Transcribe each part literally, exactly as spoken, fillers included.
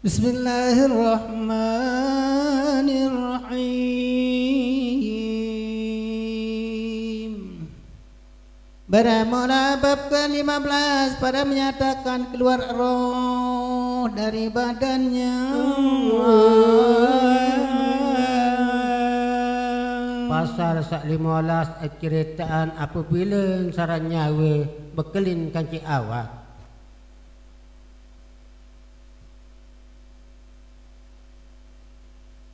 Bismillahirrahmanirrahim. Bermula bab ke lima belas pada menyatakan keluar roh dari badannya. Pasal sak lima belas ceritaan apabila saran nyawa bekelin kanci awak.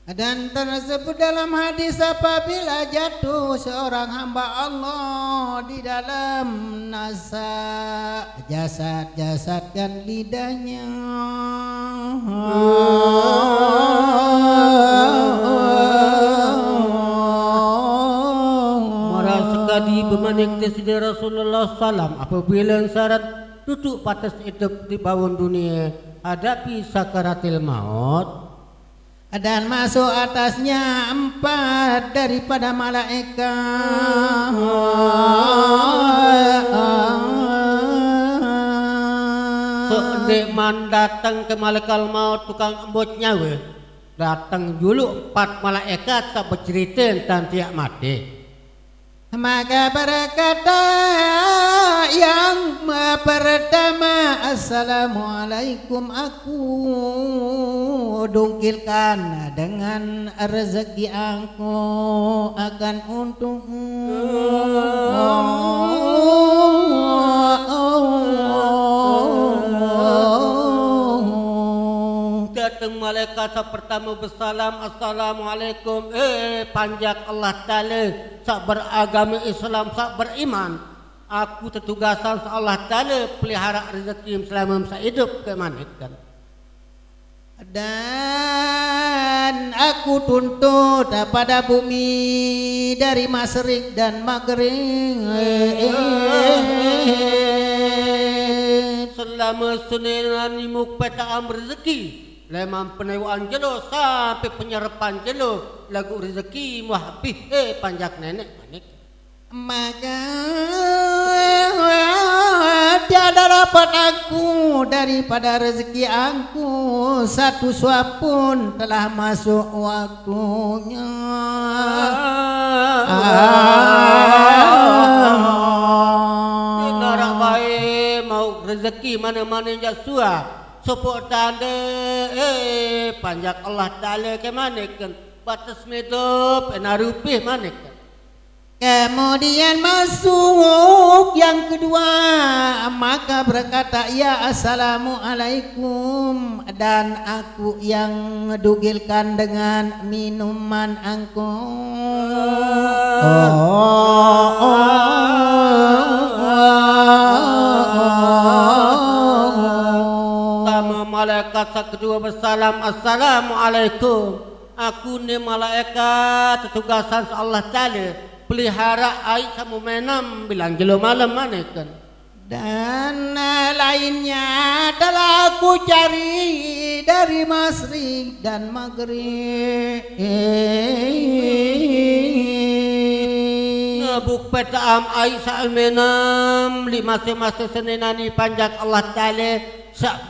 Dan tersebut dalam hadis, apabila jatuh seorang hamba Allah di dalam nasa jasad-jasad dan lidahnya, maka sekadi bemanik Rasulullah sallam, apabila saran duduk patas hidup di bawah dunia, hadapi sakaratil maut. Dan masuk atasnya empat daripada malaikat. Seundik man datang ke malakal maut tukang embut nyawa, datang dulu empat malaikat sak bercerita tentang tiap mati. Maka berkata yang pertama, "Assalamualaikum, aku dungkilkan dengan rezeki aku akan untukmu." Datang malaikat sak pertama bersalam, "Assalamualaikum, eh, panjak Allah Ta'ala, sak beragama Islam, sak beriman. Aku tetugasan sak Allah Ta'ala pelihara rezeki selama sak hidup," kemanikan. Dan aku tuntut pada bumi dari masrik dan maghrib. Selama Senin ni muk petaam rezeki, leman penewaan jelo sampai penyerapan jelo, lagu rezeki muah bih, eh, panjak nenek manik. Maka tiada dapat aku daripada rezeki aku satu suap pun telah masuk waktunya. Ah. Narak bae mau rezeki mana-mana jak suap. Sopok tanda, eh, panjak Allah Ta'ala kemanikan. Batas medop, ena rupih manikan. Kemudian masuk yang kedua, maka berkata ia, "Assalamualaikum," dan aku yang dugilkan dengan minuman angkut. Tama malaikat sak kedua bersalam, "Assalamualaikum." Aku ni malaikat tetugasan Allah Ta'ala pelihara ai sama menam bilang jelo malam manikan. Dan lainnya telah aku cari dari masrik dan maghrib. Ngebuk petaam ai sak menam di masa-masa Senin ni panjak Allah Ta'ala sak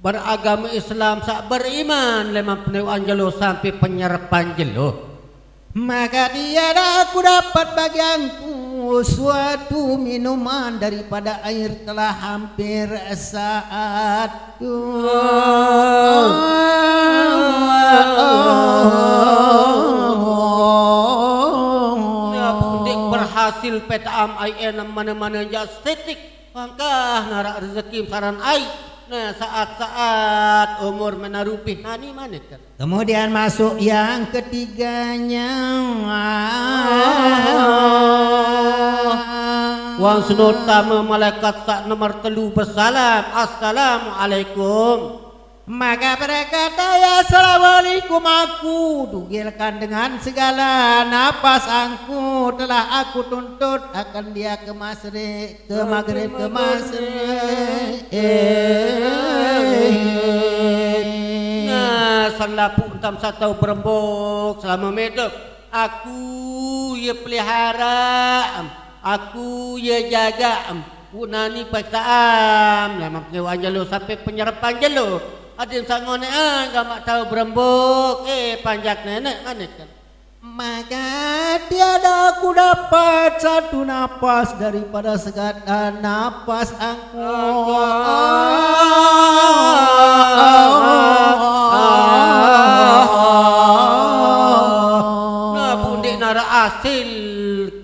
beragama Islam, sak beriman, leman penewaan jelo sampai penyerapan jelo. Maka tiada aku dapat bagianku suatu minuman daripada air telah hampir saat. Nah, puntik berhasil petaam ai enam mana-mana jak setik. Pangkah narak rezeki saran ai. Nah, saat-saat umur menarupih nani manikan. Kemudian masuk yang ketiganya. Wang senutama malaikat sak nomor telu bersalam, "Assalamualaikum." Maka berkata ia, "Assalamualaikum, aku dugilkan dengan segala napas angku telah aku tuntut akan dia ke masrik, ke maghrib, ke masrik." Nah, selapu entam satau berembuk selama medok. Aku ia pelihara, aku ia jaga. Unani petaam, leman penewaan jelo sampai penyerapan jelo. Adin sangonean gamak tau berembuk, eh, panjak nenek manik kan. Maka tiada aku dapat satu napas daripada segala napas aku. Nah, bundik nara asil.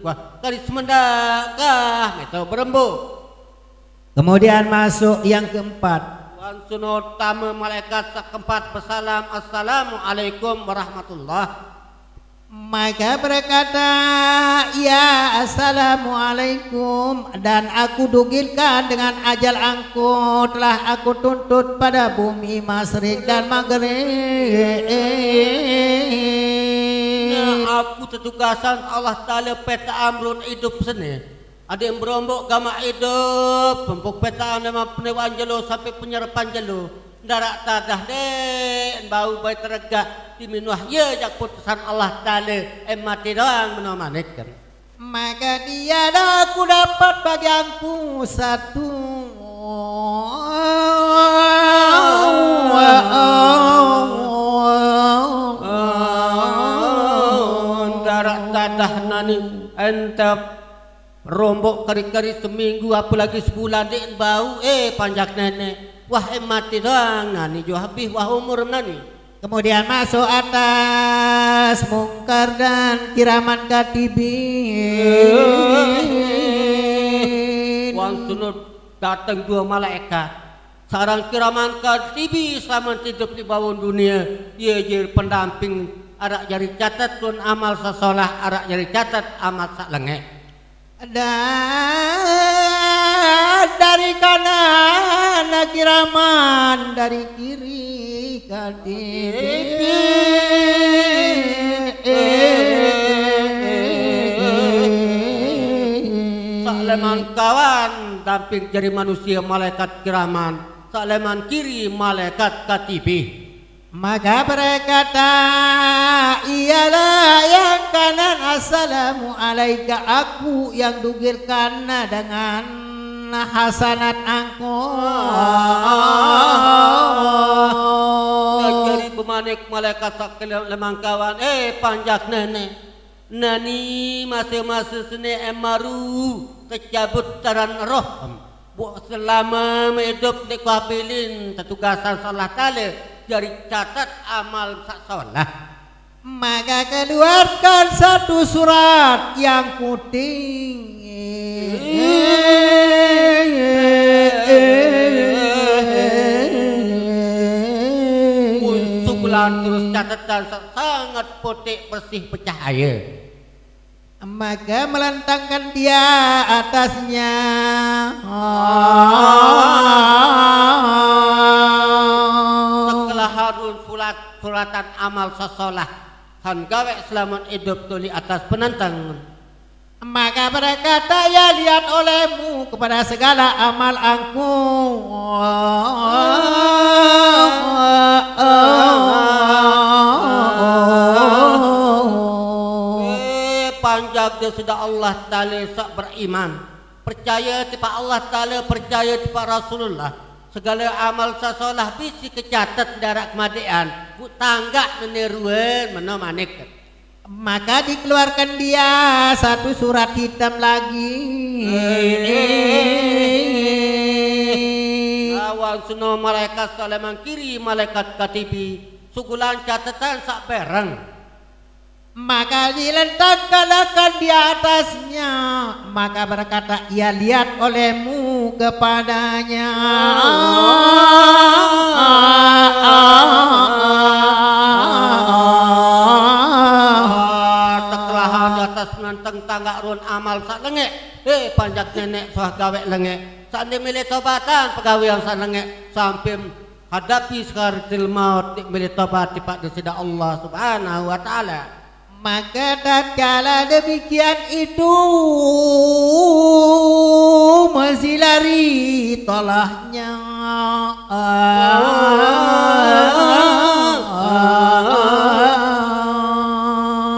Wah, kari semendakah, metau berembuk. Kemudian masuk yang keempat. Wan sunotama malaikat sa keempat bersalam, "Assalamualaikum warahmatullah." Maka berkata, "Ya, assalamualaikum, dan aku dugilkan dengan ajal angku telah aku tuntut pada bumi masyrik dan maghrib." Nah, aku tetugasan Allah Ta'ala peta amrun hidup seni. Adik berombok gamak hidup, pempuk peta nama penewaan jelo sampai penyerapan jelo. Darak tadah dek, bau bayi teregak, di minuah ye jak putusan Allah Ta'ala, em mati doang menomanik kan. Maka tiada aku dapat bagianku satu. Darak tadah nani entep. Rombok kari-kari seminggu, apalagi sebulan, dek bau, eh, panjak nenek. Wah, em mati doang, nani jo habis, wah, umur nani. Kemudian masuk atas Mungkar dan Kiraman Katibin. Wan sunut datang dua malaikat. Sarang Kiraman Katibi selamat hidup di bawah dunia. Dia jadi pendamping, arak jari catat tun amal sasolah, arak jari catat amal sak lengek. Dan dari kanan Kiraman, dari kiri Katibi. Sak leman kawan, damping jari manusia malaikat Kiraman, sak leman kiri malaikat Katibi. Maka berkata ialah yang kanan, "Assalamu alaika," aku yang dugilkan dengan hasanat angku. Jari bemanik malaikat sak lemang kawan, eh, panjak nenek. Nani masa-masa seni emaru kecabut taran roh. Buat selama hidup di kuabilin tetugasan salah tale jari catat amal sak solah. Maka keluarkan satu surat yang putih. Sugulan terus catatan sa- sangat putih bersih bercahaya. Maka melentangkan dia atasnya. Setelah harun surat suratan amal sasolah, han gawek selamat hidup tuli atas penentang. Maka berkata ia lihat olehmu kepada segala amal angku. Eh, panjak dia sudah Allah Ta'ala sak beriman. Percaya tipa Allah Ta'ala, percaya tipa Rasulullah. Segala amal sasolah bisi kecatet darak kemadian. Bu tanggak neneruan meno manik. Maka dikeluarkan dia satu surat hitam lagi. Lawan suno malaikat saleman kiri, malaikat katibi, sugulan catatan sak bereng. Maka dilentangkan akan di atasnya. Maka berkata ia lihat olehmu kepadanya. Tekelahan di atas nenteng tanggak run amal sak lengek. Eh, panjak nenek suah gawek lengek. Sandi milih tobatan pegawean sak lengek. Sampai hadapi sakaratil maut di milih tobat tipa Desida Allah Subhanahu wa Ta'ala. Maka tatkala demikian itu masih lari talahnya.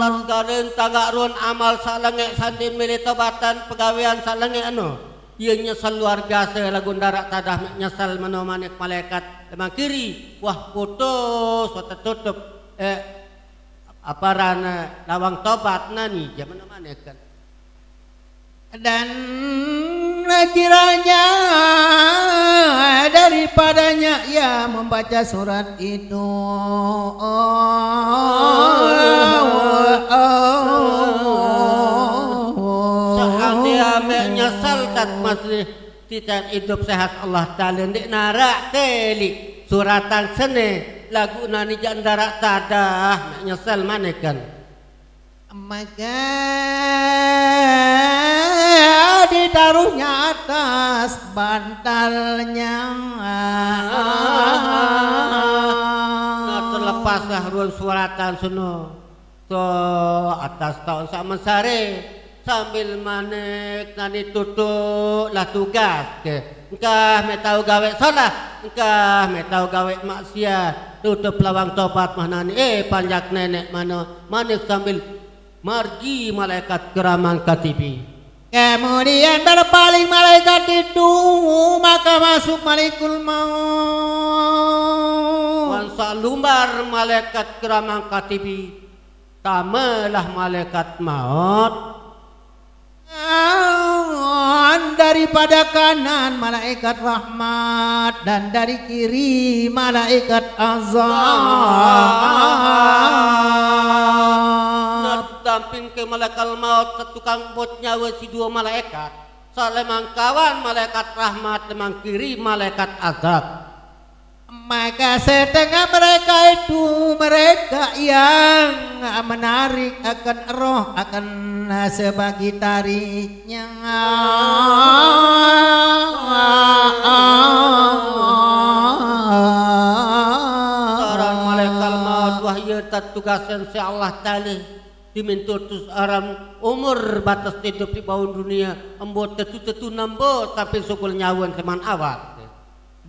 Tatkala tanggak run amal salengek sandi milih tobatan pegawean salengek anu. Iye nyesel luar biase laguq ndaraq tadah meq nyesel meno manik malaekat leman kiri, wah putus, wah tetutup, eh, aparan, eh, lawang tobat nani, je meno manik kan. Dan kiranya daripadanya ia membaca surat itu. Seandainya meq nyesel tat masih titen idup sehat Allah Taala ndeq naraq teli suratan sene laguq nani jaq ndaraq tadah meq nyesel manik kan. Maka ditaruhnya atas bantalnya. Nah, terlepaslah ruen suratan seno. So, atas taun saq mesare, sambil manik nani tutuq lah tugas ke. Engkah meq tao gaweq solah, engkah meq tao gaweq maksiat, tutup lawang tobat mah nani, eh, panjak neneq mano, manik sambil margi malaekat kiraman katibi. Kemudian berpaling malaikat itu, maka masuk malakul maut. Wan saq lumbar malaekat kiraman katibi, tamelah malaekat maut. Daripada kanan malaikat rahmat dan dari kiri malaikat azab. Nah, dampingke malaekat maut setukang bot nyawe si due malaekat, saq leman kawan malaekat rahmat, leman kiri malaekat azab. Maka setengah mereka itu, mereka yang menarik akan roh, akan sebagi tariknya. Aran malaikat maut wah ye tetugasen siq Allah Taala. Dimin tutus aran umur bates idup di bawon dunie, embo tetu-tetu nembo sampe sugul nyawen leman awak.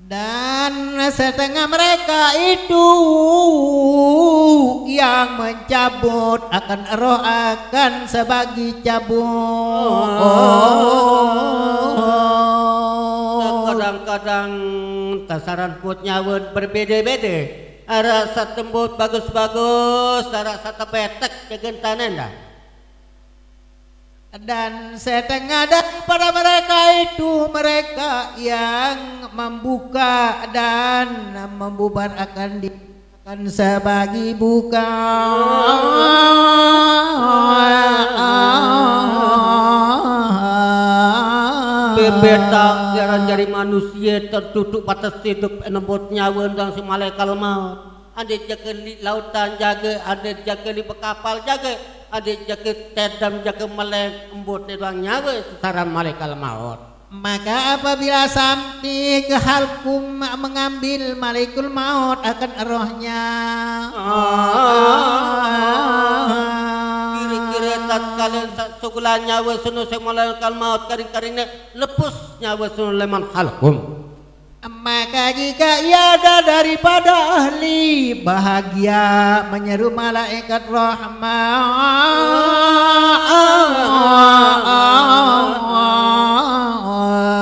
Dan setengah mereka itu yang mencabut akan roh akan sebagi cabut. Nah, kadang-kadang tasaran put nyawen berbede-bede. Araq saq tembut bagus-bagus, araq saq tebetek jegen tanen dah. Dan setengah daripada mereka itu, mereka yang membuka dan membubarkan diri akan sebagi buka. Bebeta jaran jari manusie tertutup bates idup enembut nyawe ndang si malaikat maut. Andeq jage liq lautan jage, andeq jage liq bekapal jage, andeq jage tedem jage meleng, embut doang nyawe sesaran malaikat maut. Maka apabila sampai ke halkum mengambil malakul maut akan rohnya. Kire-kire tatkala saq segulan nyawe seno siq malaikat maut karing-karingne lepus nyawe seno leman halkum. Maka jika ia ada daripada ahli bahagia menyeru malaikat rahmat.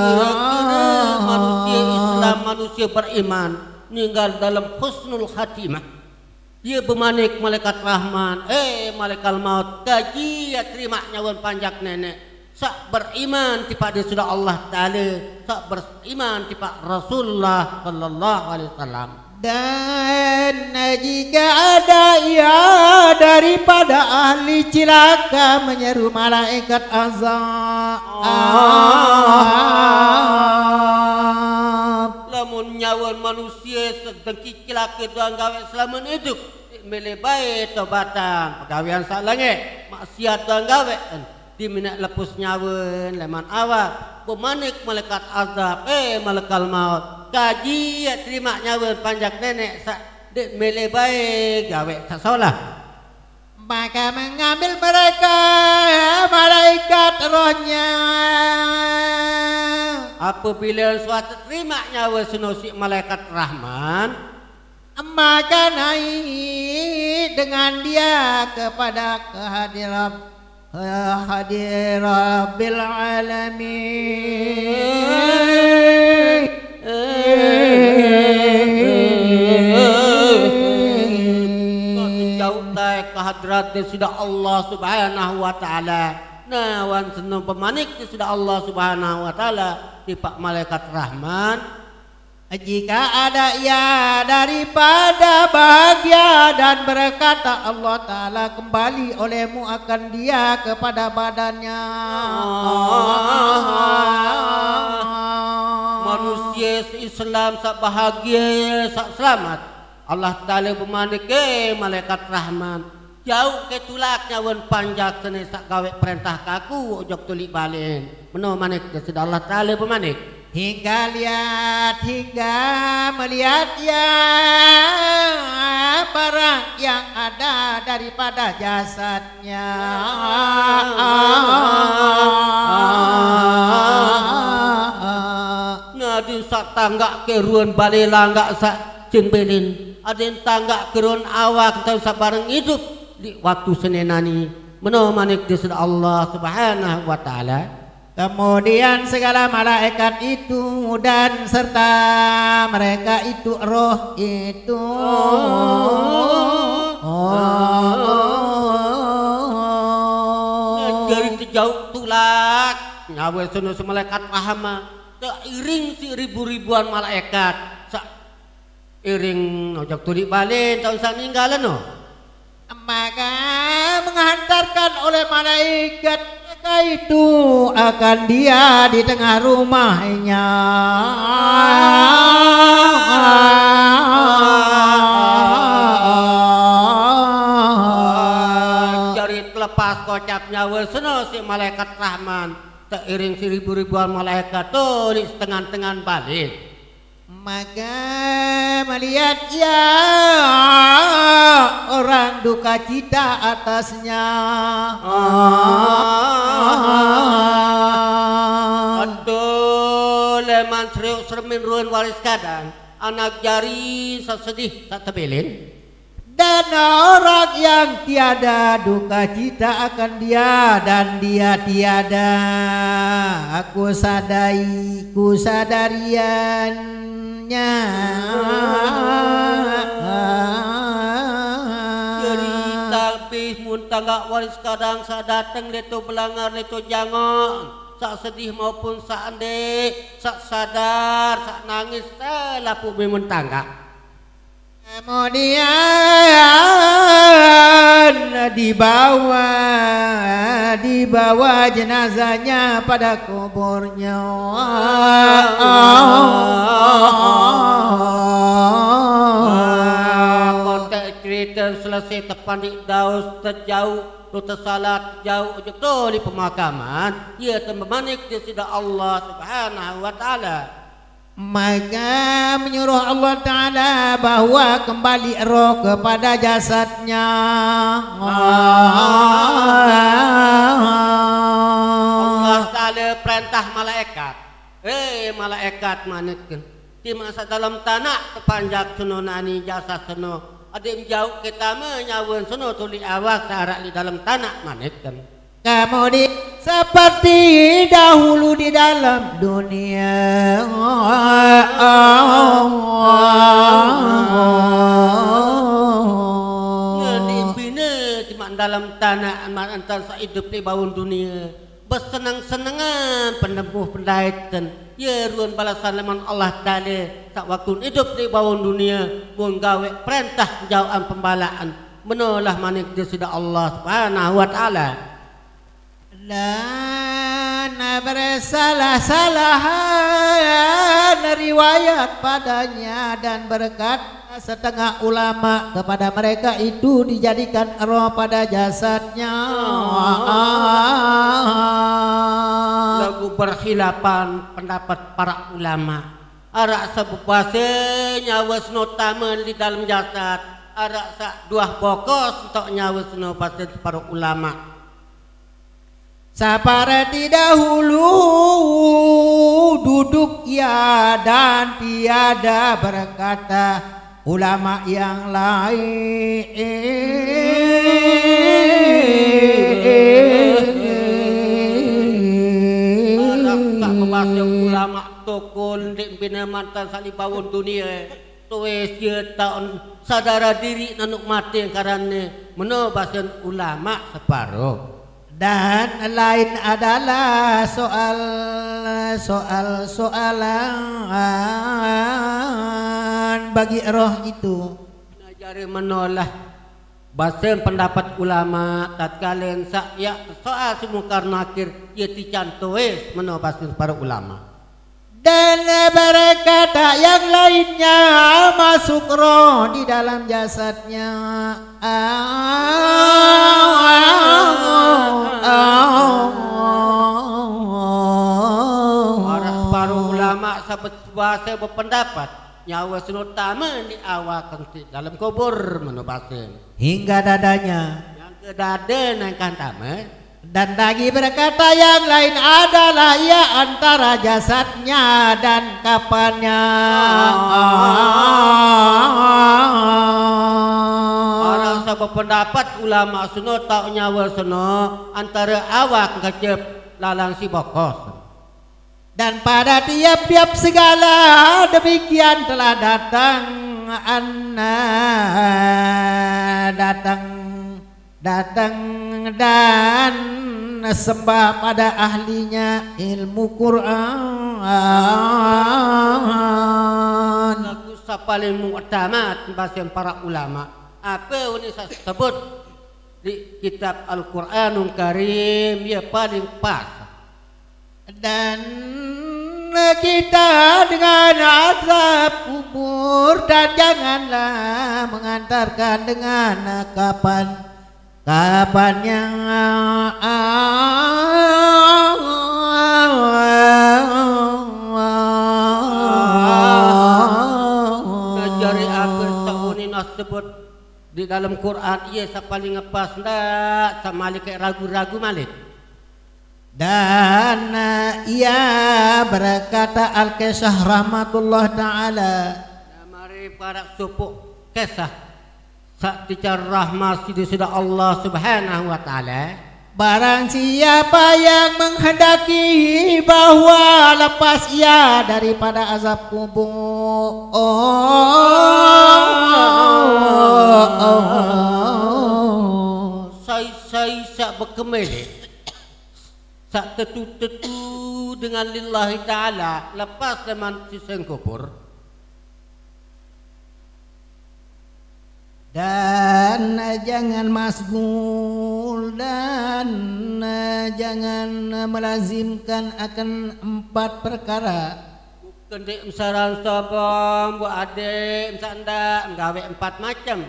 Kira-kira manusia Islam, manusia beriman, ninggal dalam husnul khatimah. Ie bemanik malaikat rahmat, "Eh, malaikat maut, kaji terimaq nyawen panjak neneq saq beriman tipaq Deside Allah Taala, saq beriman tipaq Rasulullah sallallahu alaihi wasallam." Dan jika ada ia daripada ahli cilaka menyeru malaikat azab. Lamun nyawen manusie sedengki cilake doang gaweq selamen idup, mele bae tobatan, pegawean saq lengeq, maksiat doang gaweq, dimeneq lepus nyawen leman awak, bemanik malaikat azab, "Eh, malaikat maut, kaji terimaq nyawen panjak neneq saq ndeq mele bae gaweq saq solah." Maka mengambil mereka malaikat rohnya. Apabila suatu terimaq nyawe seno siq malaikat Rahman, maka naik dengan dia kepada kehadirat Hadir Rabbil Alamin. Jauh tai ke hadrat Sida Allah Subhanahu wa Ta'ala. Nah, wan seno bemanik Sida Allah Subhanahu wa Ta'ala, tipak malaikat Rahman, jika ada ia daripada bahagia dan berkata, Allah Ta'ala kembali olehmu akan dia kepada badannya. Manusia Islam sak bahagia, sak selamat, Allah Ta'ala bemanik, "Eh, malaikat Rahman, jauh ke tulak nyawen panjak sene sak gawek perintah kaku ojok tulik balen." Meno manik Sida Allah Ta'ala bemanik. Hingga lihat, hingga melihat ia barang yang ada daripada jasadnya. Nadin sak tanggak ke ruan bale langgak sak cin belin. Adin tanggak ke ruan awak tau sak barang idup di waktu sene nani. Meno manik Sida Allah Subhanahu wa Ta'ala. Kemudian segala malaikat itu dan serta mereka itu, roh itu. Nah, jari tejauh tulak nyawa seno si malaikat Rahman, seiring si ribu-ribuan malaikat. Sa- Iring ojok tulik balen tau sak ninggaleno. Maka menghantarkan oleh malaikat mereka itu akan dia di tengah rumahnya. Jari telepas kocap nyawa seno si malaikat Rahman, seiring si ribu-ribuan malaikat tulik setengan-tengan balen. Maka melihat ia orang duka cita atasnya. Aduh, leman seriuk sermin ruan waris kadang, anak jari sak sedih sak tebelin. Dan orang yang tiada duka cita akan dia, dan dia tiada, aku sadai, ku sadariannya. Jari talbih mun tanggak waris kadang sak dateng leto belangar leto jangok, sak sedih maupun sak endek, sak sadar, sak nangis, selapuh be mun tanggak. Kemudian dibawa, dibawa jenazahnya pada kuburnya. Kotek cerita selesai, tepandik daus tejauh, tu tesalat jauh ojok tulik pemakaman, ia tememanik Sida Allah Subhanahu wa Ta'ala. Maka menyuruh Allah Ta'ala bahwa kembali roh kepada jasadnya. Allah Ta'ala perintah malaikat. "Eh, malaikat," manik, "di masa dalam tanak tepanjak seno nani jasad seno. Adik jauh kita menyawa seno tulik awak sarak di dalam tanak," manik. Kemudian seperti dahulu di dalam dunia. Ngedimpine cuma dalam tanah, antar sak idup di bawah dunia. Besenang-senangan penempuh pendaiten. Ya ruan balasan leman Allah Ta'ala sak waktu idup di bawah dunia. Mun gawe perintah jauhan pembalaan. Menolah manik Sida Allah Subhanahu wa Ta'ala. Dan bersalah-salahan riwayat padanya dan berkata setengah ulama kepada mereka itu dijadikan roh pada jasadnya. Lagu berkhilapan pendapat para ulama. Arak sebebase nyawa seno tame di dalam jasad, arak sak duah bokos entok nyawa seno base para ulama. Seperti dahulu duduk ia dan tiada berkata ulama yang lain. Tokol ndeq bine mantan saq libawon dunie, toe sie taoq sadare diriq nanuq mate karanne, meno basen ulama separo. Dan lain adalah soal, soal-soalan bagi roh itu. Nah, jari menolah basen pendapat ulama tatkale saq yaq soal si Mungkar Nakir, ie tican toes meno basen para ulama. Dan berkata yang lainnya, masuk roh di dalam jasadnya. Araq separo ulama saq be-, base bependapat, nyawe seno tame ni awak entik dalem kubur, meno basen. Hingga dadanya. Yang ke dade nengkah tame. Dan lagi berkata yang lain adalah ia antara jasadnya dan kafannya. Araq saq bependapat ulama seno taoq nyawe seno antare awak kecep lalang si bokos. Dan pada tiap-tiap segala demikian telah datang, anna, datang, datang dan sembah pada ahlinya ilmu Quran. Laguq saq paling muktamat basen para ulama, ape unin saq sebut di kitab Al-Qur'anul Karim, ie paling pas. Dan kita dengan azab kubur, dan janganlah mengantarkan dengan kapan, kapan yang Nah, jari ape saq unin saq sebut di dalem Quran, ie saq paling ngepas, ndaq saq malik ragu-ragu malik. Dan, eh, ia berkata Al-Kisah rahmatullah ta'ala. Nah, mari paraq sopoq kisah saq tican rahmat siq Deside Allah Subhanahu wa Ta'ala. Barang siapa yang menghendaki bahwa lepas ia daripada azab kubur, oh, oh, oh, oh. Sai-sai saq bekemeleq, saq tetu-tetu dengan lillahi ta'ala, lepas leman sikse kubur. Dan jangan masgul, dan jangan melazimkan akan empat perkara. Bukan ndeq mesaran sobong, buat adeq, mesaq ndaq, menggaweq empat macem.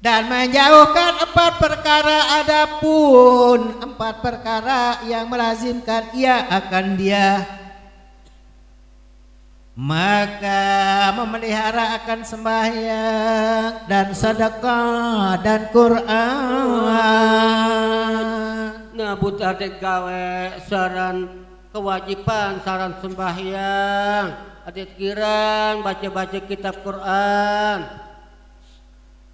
Dan menjauhkan empat perkara, adapun empat perkara yang melazimkan ia akan dia, maka memelihara akan sembahyang dan sedekah dan Quran. Nah, buat adeq gaweq saran kewajiban, saran sembahyang, adeq tegirang bace-bace kitab Quran.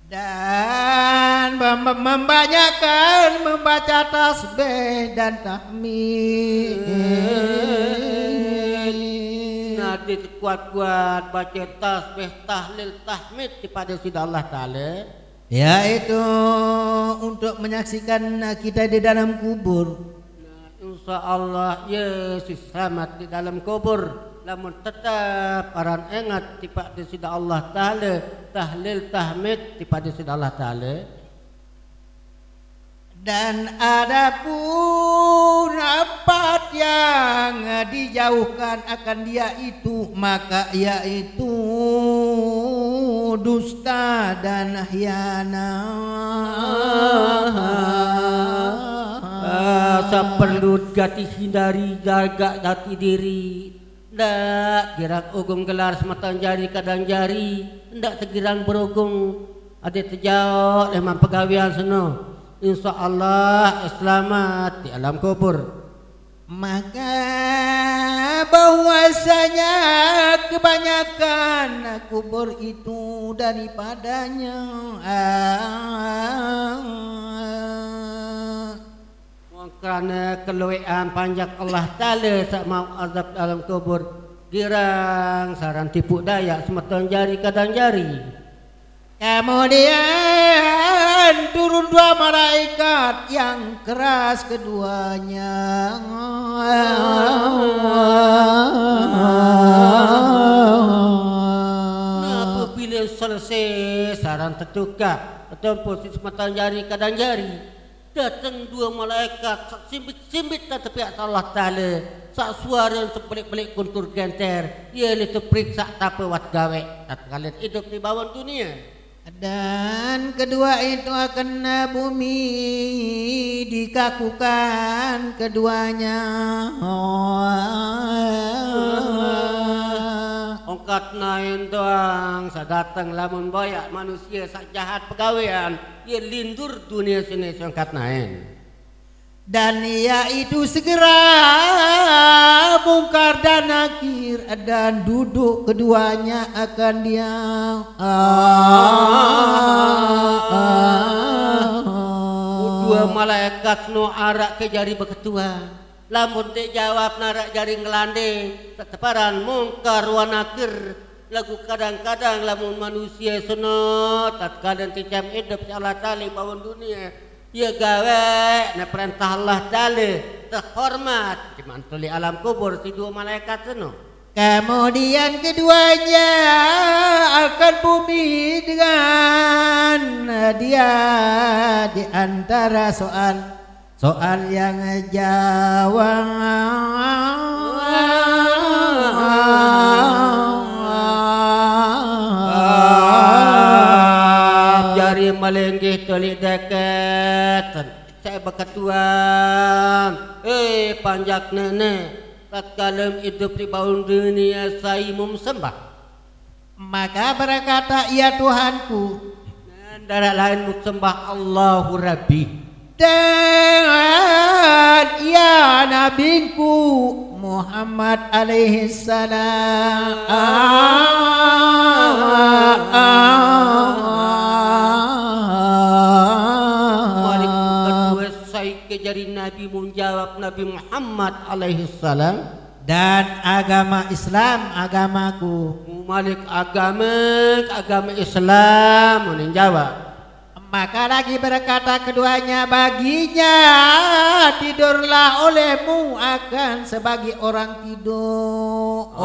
Dan mem-, membanyakkan membaca tasbih dan tahmid. Nah, adeq kuat-kuat bace tasbih, tahlil, tahmid tipaq Deside Allah Ta'ala. Yaitu untuk menyaksikan kita di dalam kubur. Nah, insya Allah, ye selamat di dalam kubur. Lamun tetap aran inget tipaq Deside Allah Ta'ala, tahlil tahmid tipaq Deside Allah Ta'ala. Dan adapun empat yang dijauhkan akan dia itu, maka yaitu dusta dan khianat. Ah, saq perlu gati hindari, jaga gati diri. Ndaq girang ogung gelar semeton jari kadang jari, ndaq tegirang berogung adeq tejaoq leman pegawean seno. Insya Allah selamat di alam kubur. Maka bahwasanya kebanyakan kubur itu daripadanya, ah, Wong Karena keluean panjak Allah Ta'ala saq mauq azab dalem kubur, girang saran tipuk dayak semeton jari kadang jari. Kemudian turun dua malaikat yang keras keduanya. Nah, apabila selesai saran tetukaq, betumpul siq semeton jari kadang jari, dateng due malaekat saq simbit-simbit tetepiaq siq Allah Taala, saq suarene sebelik-belik guntur genter, ie leq teperiksa tape wah gaweq tatkale idup leq bawon dunie. Dan kedua itu akan bumi dikakukan keduanya. Ongkat naen doang saq dateng lamun boyaq manusie saq jahat pegawean, ie lindur dunie sine songkat naen. Dan yaitu segera Mungkar dan Nakir dan duduk keduanya akan diam. Due malaekat no araq ke jari beketuan. Lamun ndeq jawab naraq jari ngelanding, teteparan Mungkar wa Nakir. Laguq kadang-kadang lamun manusie seno, tatkale tecem idup siq Allah Taala bawon dunie, ie gaweq ne perentah Allah Taala, tehormat, dimantul leq alam kubur siq due malaekat seno. Kemudian keduanya akan bumi dengan dia di antara soal Soal yang jawab. Jari melinggih toliq deket, saq beketuan, eh, panjak nene, tatkale idup leq bawon dunie sai mum sembah. Maka berkata ia, Tuhanku. Ndaraq lain muk sembah Allahu Rabbi. Dan ia Nabingku Muhammad alaihi salam. Malik kedue sai ke jari nabi mun jawab Nabi Muhammad alaihi salam. Dan agama Islam agamaku. Malik agame, agame Islam, unin jawab. Maka lagi berkata keduanya baginya, tidurlah olehmu akan sebagai orang tidur.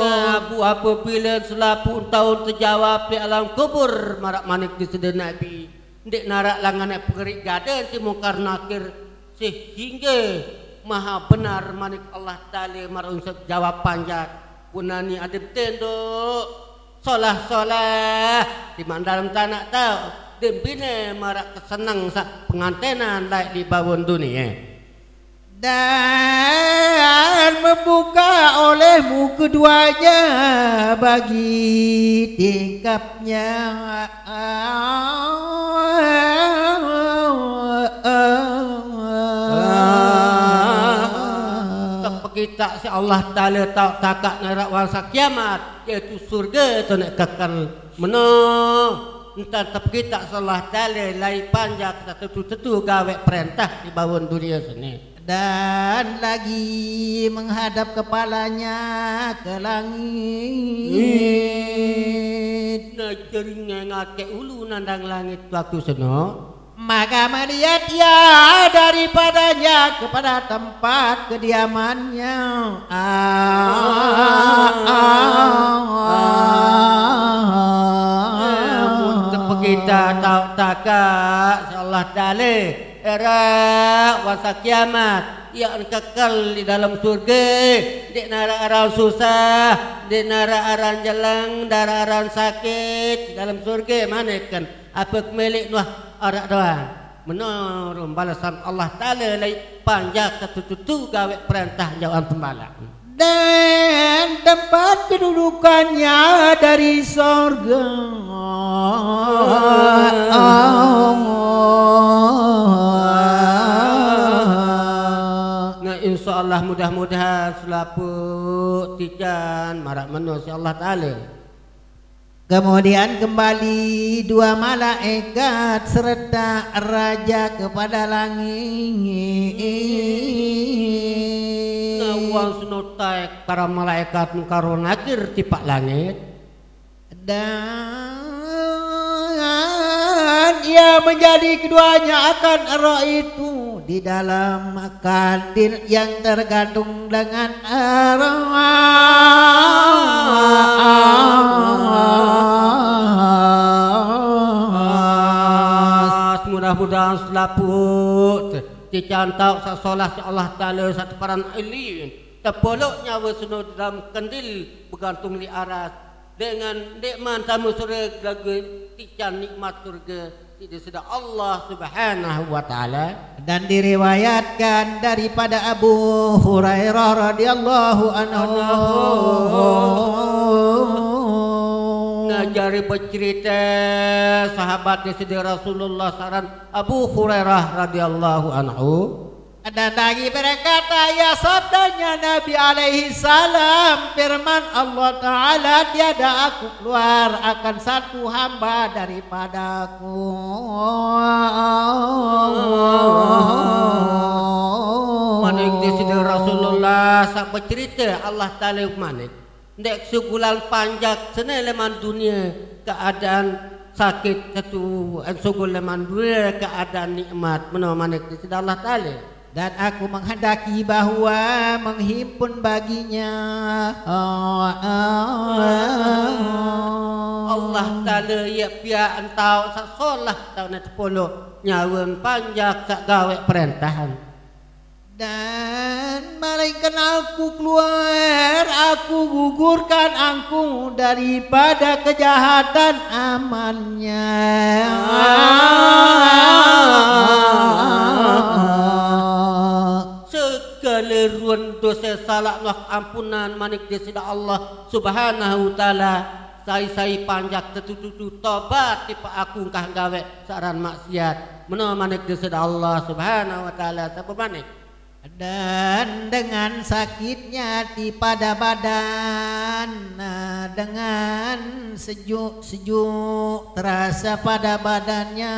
Nah, bu apabile selapuq taun tejawab leq alam kubur, maraq manik Deside Nabi. Ndeq naraq langan pengeriq gade siq Mungkar Nakir, sehingge maha benar manik Allah Taala maraq onsep jawab panjak. Gunane adeq tendoq solah-solah, timaq dalem tanaq taoq, dembine maraq keseneng saq pengantenan laeq leq bawon dunie. Dan membuka olehmu keduanya bagi tingkapnya. Tepekitaq siq Allah Taala taoq takaq naraq wangsa kiamat, yaitu surge toneq kekel. Meno entan tepekitaq siq Allah Taala laeq panjak saq tetu-tetu gaweq perentah leq bawon dunie sene. Dan lagi menghadap kepalanya ke langit. Nah, jari ngengake ulu nandang langit waktu seno. Maka melihat ia daripadanya kepada tempat kediamannya. Ah, ah, ah. Lamun tepekitaq taoq takaq siq Allah Taala, eraq wangsa kiamat, ie kekel leq dalem surge, ndeq naraq aran susah, ndeq naraq aran jeleng, ndeq naraq aran sakit, leq dalem surge maneken. Ape kemeleq nuah araq doang. Meno rung balesan Allah Taala laeq panjak tetu-tetu gaweq perentah jawab pembalak. Dan tempat kedudukannya dari sorga. Nah, insyaallah mudah-mudahan selapuq tican maraq meno siq Allah Taala. Kemudian kembali dua malaikat serta raja kepada langit. Nah, wan senotai para malaikat Mungkar Nakir tipak langit. Dan ia menjadi keduanya akan roh itu di dalam kandil yang tergantung dengan emas. Mudah-mudahan selaput dicantau sat solah si Allah Taala sat paran ilin. Tepolok nyawa seno dalam kendil begantung li aras. Dengan nikmat tamu surga, tican nikmat surga. Tidak sedar Allah Subhanahu wa Ta'ala. Dan diriwayatkan daripada Abu Hurairah radhiyallahu anhu. Nah, jari bercerita sahabat Sidi Rasulullah saran Abu Hurairah radhiyallahu anhu. Dan lagi berkata, ya, sabdanya Nabi alaihi salam, firman Allah Ta'ala, tiada aku keluar akan satu hamba daripadaku. Manik di sini Rasulullah sat bercerita Allah Ta'ala manik. Ndek sugulan panjak sene leman dunia keadaan sakit ketu, sugul leman dunia keadaan nikmat. Meno manik di sini Allah Ta'ala. Dan aku menghendaki bahwa menghimpun baginya. Allah Ta'ala ia pia entau sat solah tau ne tepolok nyawa panjak sat gawe perentahan. Dan malaikat aku keluar, aku gugurkan angku daripada kejahatan amalnya. Segala ruan dosa salak nuah ampunan manik di sida Allah Subhanahu wa Ta'ala. Sai-sai panjak tetutu tobat tipa aku engkah gawe saran maksiat. Meno manik di sida Allah Subhanahu wa Ta'ala sapa manik. Dan dengan sakitnya di pada badan, nah, dengan sejuk-sejuk terasa pada badannya.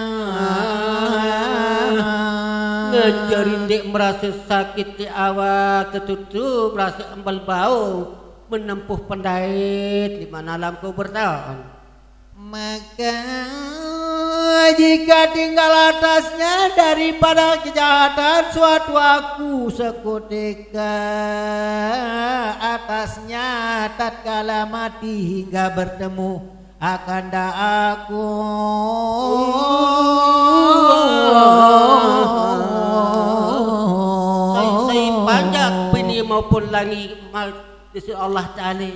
Ngejari ndek merasa sakit di awak, ketutu merasa embel bau menempuh pendait di mana alam kubur taun. Maka jika tinggal atasnya daripada kejahatan suatu aku seketika atasnya tatkala mati hingga bertemu akan dak aku. Sai-sai panjak bini maupun langi mal di sisi Allah Ta'ala.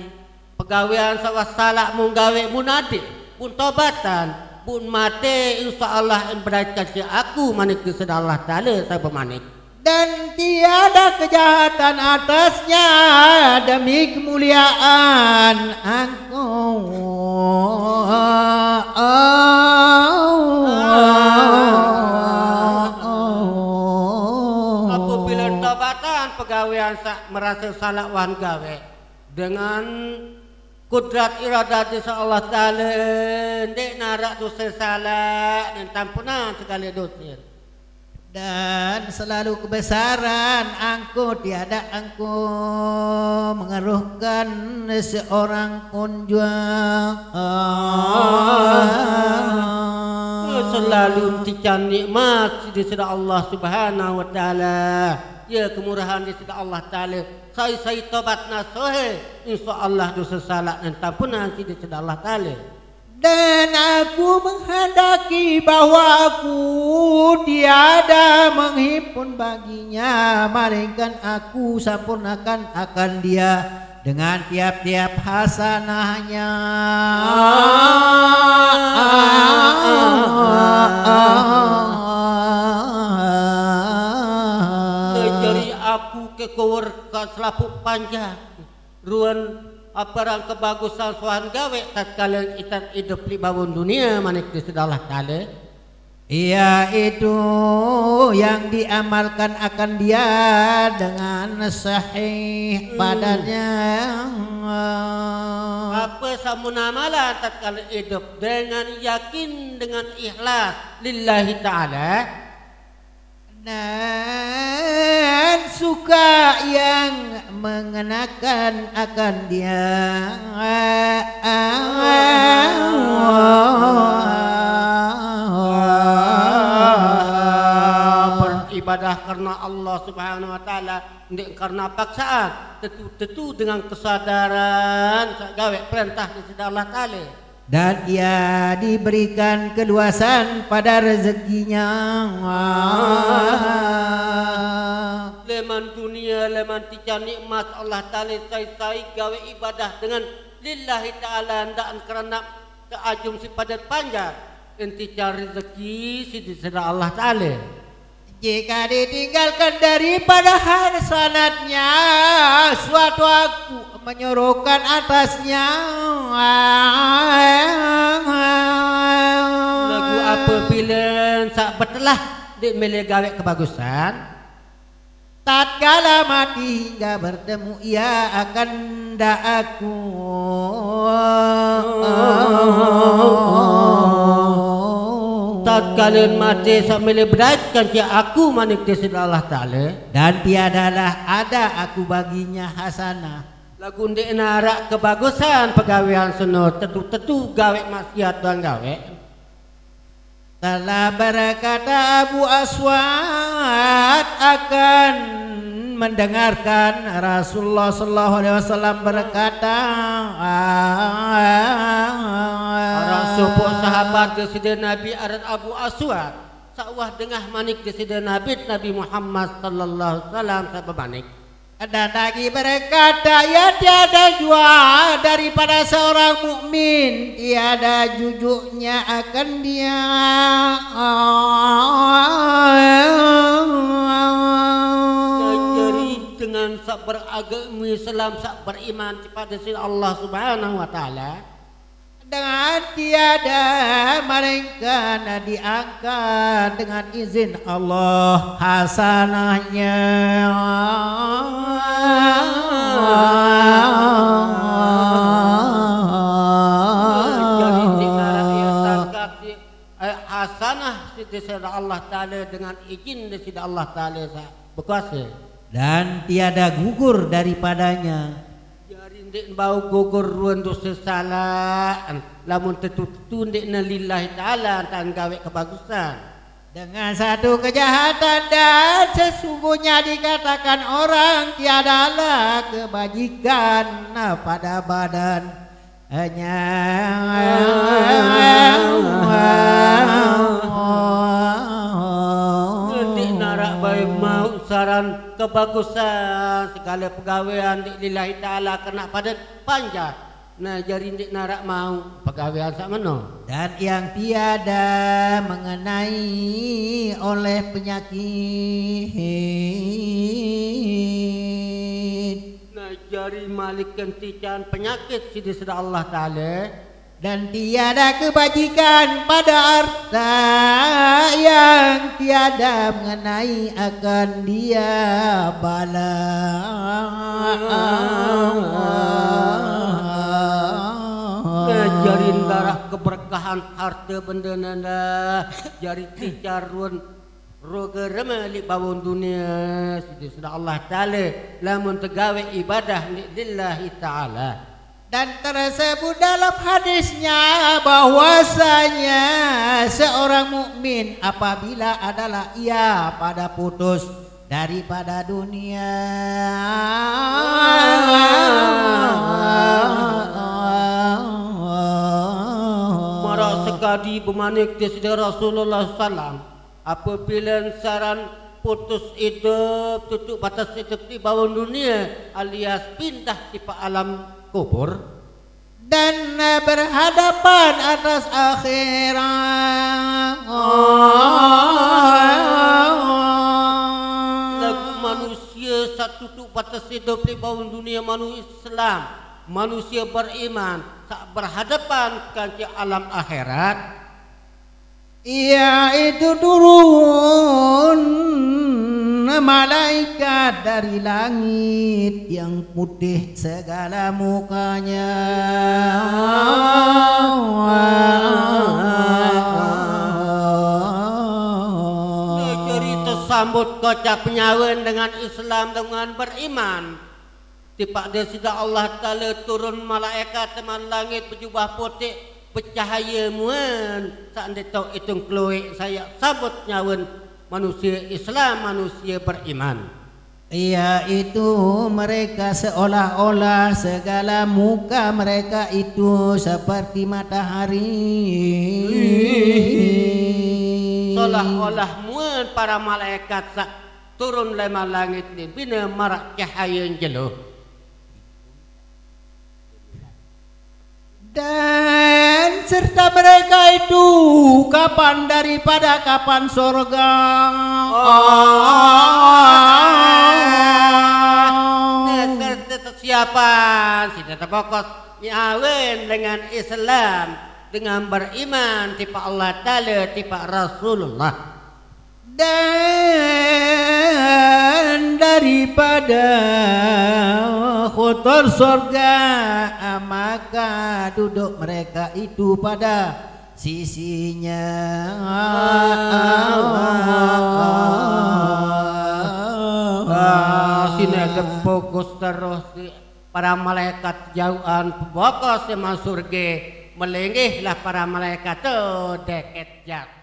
Pegawean sawah salak mun gawe mun ade, mun tobatan, mun mate, insya Allah en berai kasih aku manik di sida Allah Ta'ala sapa manik. Dan tiada kejahatan atasnya demi kemuliaan aku. Apabila tobatan pegawean sat merasa salak wan gawe dengan kudrat iradat di sida Allah Ta'ala, ndek narak dosa salak dan tampunan segala dosa. Dan selalu kebesaran angku tiada angku mengeruhkan seorang pun jua. Selalu tican nikmat di sida Allah Subhanahu wa Ta'ala. Ya, kemurahan di sida Allah Ta'ala. Sai-sai tobat nasuhe, insya Allah dosa salak dan tampunan di sida Allah Ta'ala. Dan aku menghendaki bahwa aku tiada menghimpun baginya, melainkan aku sempurnakan akan dia dengan tiap-tiap hasanahnya. Jari aku kekower ka selapuk panjak. Ruan aparang kebagusan suhan gawe tatkala itan idup li bawon dunia manik di sida Allah Ta'ala. Yaitu yang diamalkan akan dia dengan sahih padanya. Apa Samun amalan tatkala hidup dengan yakin, dengan ikhlas lillahi ta'ala, dan suka yang mengenakan akan dia beribadah karena Allah Subhanahu wa Ta'ala, ndeq karena paksaan, tetu-tetu dengan kesadaran saq gaweq perentah Deside Allah Taala. Dan ia diberikan keluasan pada rezekinya. Leman dunie, leman tican nikmat Allah Taala, sai-sai gaweq ibadah dengan lillahi ta'ala, ndaq karena teajum siq padet panjak, enti tican rezeki siq Deside Allah Taala. Jika ditinggalkan daripada hasanatnya, suatu aku menyuruhkan atasnya. Laguq apabila saq betelah ndeq mele gaweq kebagusan, tatkala mati hingga bertemu ia akan ndak aku. Tatkala mate saq mele bedait kance aku, manik Deside Allah Taala. Dan tiadalah ada aku baginya hasanah. Laguq ndeq naraq kebagusan pegawean seno, tetu-tetu gaweq maksiat doang gaweq. Telah berkata Abu Aswad akan mendengarkan Rasulullah sallallahu alaihi wasallam berkata, araq sopoq sahabat Deside Nabi aran Abu Aswad, saq wah dengah manik Deside Nabi, Nabi Muhammad sallallahu alaihi wasallam, saq bemanik, dan lagi berkata, ia tiada jua daripada seorang mukmin, tiada jujuknya akan dia. Jadi dengan saq beragame Islam, saq beriman kepada Deside Allah Subhanahu wa Taala, dengan tiada melainkan diangkat dengan izin Allah hasanahnya. Jadi ndeq naraq ie tangkat, eh, hasanah siq Deside Allah Taala dengan izin Deside Allah Taala saq bekuase. Dan tiada gugur daripadanya. Jari ndeq bau gugur ruen dose salaqn, lamun tetu-tetu ndeqne lillahi ta'ala, entan gaweq kebagusan. Dengan satu kejahatan, dan sesungguhnya dikatakan orang tiadalah kebajikan pada badan hanya. Ndeq naraq bae mauq saran kebagusan, segale pegawean ndeq lillahi ta'ala kenaq padet panjak. Nah, jari ndeq naraq mauq pegawean saq meno. Dan yang tiada mengenai oleh penyakit. Nah, jari malikan tican penyakit siq Deside Allah Taala. Dan tiada kebajikan pada harta yang tiada mengenai akan dia bala. Nah, jari ndaraq keberkahan harte bendene, jari tican ruen roge reme leq bawon dunie, siq Deside Allah Taala, lamun tegaweq ibadah leq lillahi ta'ala. Dan tersebut dalam hadisnya bahwasanya seorang mukmin apabila adalah ia pada putus daripada dunia. Maraq sekadi bemanik Deside Rasulullah sallam, apabila saran putus idup, tutuq bates idup leq bawon dunie, alias pindah tipaq alam kubur, dan berhadapan atas akhirat. Laguq manusie saq tutuq bates idup leq bawon dunie, manusie Islam, manusie beriman, saq berhadapan kance alam akhirat, iaitu turun malaikat dari langit yang putih segala mukanya. Kocap nyawen dengan Islam, dengan beriman. Tipak Desida Allah Taala turun malaikat teman langit bejubah putik, becahaya muen, sa'nde tok itung keluek sayak sabut nyawen manusia Islam, manusia beriman. Yaitu mereka seolah-olah segala muka mereka itu seperti matahari. Seolah-olah muen para malaikat saq turun leman langit ni bine maraq cahaye jelo. Dan serta mereka itu kapan daripada kapan sorga. Oh. Nah, serta siapa sida tebokos nyawen dengan Islam, dengan beriman tipak Allah Taala, tipak Rasulullah. Dan daripada kotor sorga, maka duduk mereka itu pada sisinya. Ah, sine tebokos terus para malaikat jauhan tebokos leman surge, melinggihlah para malaikat tu deket jaq.